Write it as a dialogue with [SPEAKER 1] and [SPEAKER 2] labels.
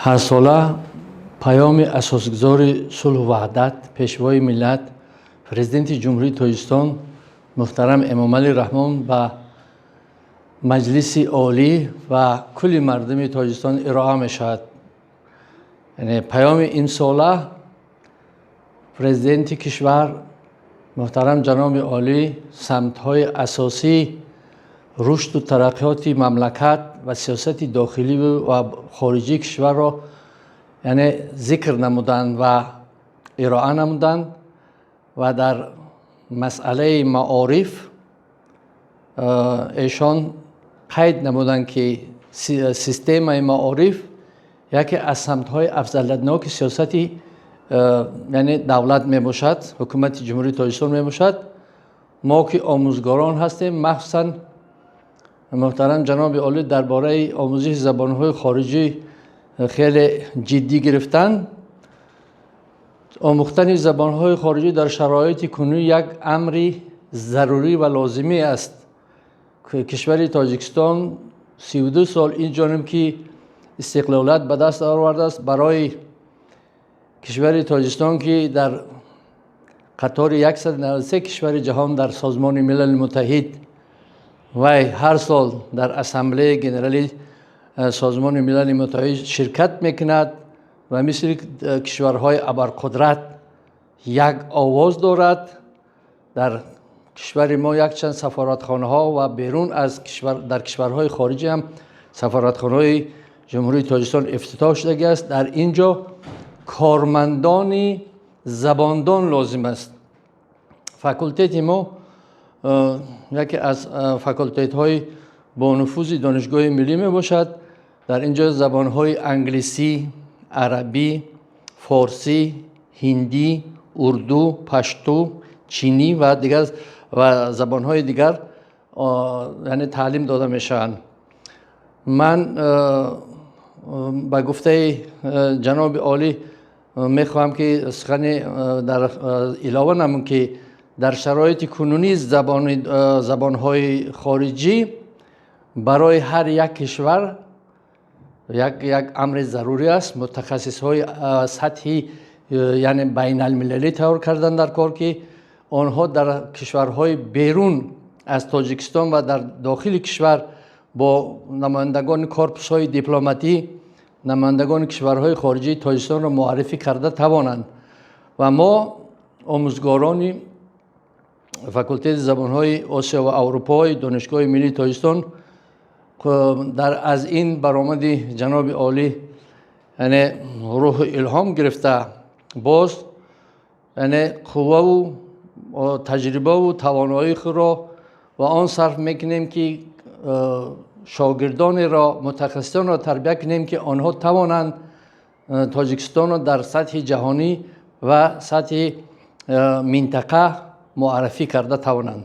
[SPEAKER 1] Ҳарсола Паёми Асосгузори сулҳу ваҳдат, Пешвои миллат, Президенти Ҷумҳурии Тоҷикистон муҳтарам Эмомалӣ Раҳмон ба Маҷлиси Олӣ ва кулли мардуми Тоҷикистон ироа мешавад. Яъне паёми имсола Президенти кишвар муҳтарам ҷаноби олӣ самтҳои асосии рушду тараққиёти мамлакат ва сиёсати дохилӣ ва хориҷии кишварро, яъне, зикр намуданд ва ироа намуданд ва дар масъалаи маориф эшон қайд намуданд, ки системаи маориф яке аз самтҳои афзалиятноки сиёсати, яъне, давлат мебошад, Ҳукумати Ҷумҳурии Тоҷикистон мебошад. Мо ки омӯзгорон ҳастем, махсусан муҳтарам ҷаноби олӣ дар бораи омӯзиши забонҳои хориҷӣ хеле ҷиддӣ гирифтанд. Омӯхтани забонҳои хориҷӣ дар шароити кунунӣ як амри зарурӣ ва лозимӣ аст. Кишвари Тоҷикистон 32 сол ин ҷониб ки истиқлолият ба даст овардааст, барои кишвари Тоҷикистон, ки дар қатори 193 кишвари ҷаҳон дар Созмони Милали Муттаҳид вай ҳар сол дар Ассамблеяи Генералии Созмони Милали Муттаҳид ширкат мекунад ва мисли кишварҳои абарқудрат як овоз дорад. Дар кишвари мо якчанд сафоратхонаҳо ва берун аз кишвар, дар кишварҳои хориҷӣ ҳам сафоратхонаҳои Ҷумҳурии Тоҷикистон ифтитоҳ шудагӣ аст. Дар ин ҷо кормандони забондон лозим аст. Факултети мо яке аз факултетҳои бонуфузи Донишгоҳи Миллӣ мебошад. Дар ин ҷо забонҳои англисӣ, арабӣ, форсӣ, ҳиндӣ, урду, пашту, чинӣ ва дигар ва забонҳои дигар, яъне, таълим дода мешаванд. Ман ба гуфтаи ҷаноби олӣ мехоҳам ки сухане дар илова намун, ки дар шароити кунунӣ забонҳои хориҷӣ барои ҳар як кишвар як амри зарурӣ аст. Мутахассисҳои сатҳи, яъне, байналмилалӣ тайёр кардан дар кор, ки онҳо дар кишварҳои берун аз Тоҷикистон ва дар дохили кишвар бо намояндагони корпусҳои дипломатӣ, намояндагони кишварҳои хориҷии Тоҷикистонро муаррифӣ карда тавонанд. Ва мо, омӯзгорони факултети забонҳои Осиё ва Аврупои Донишгоҳи Миллии Тоҷикистон, дар аз ин баромади ҷаноби олӣ, яъне, рӯҳу илҳом гирифта, боз, яъне, қувваву таҷрибаву тавоноии худро ва он сарф мекунем, ки шогирдонеро, мутахассисонро тарбия кунем, ки онҳо тавонанд Тоҷикистонро дар сатҳи ҷаҳонӣ ва сатҳи минтақа муаррифӣ карда тавонанд.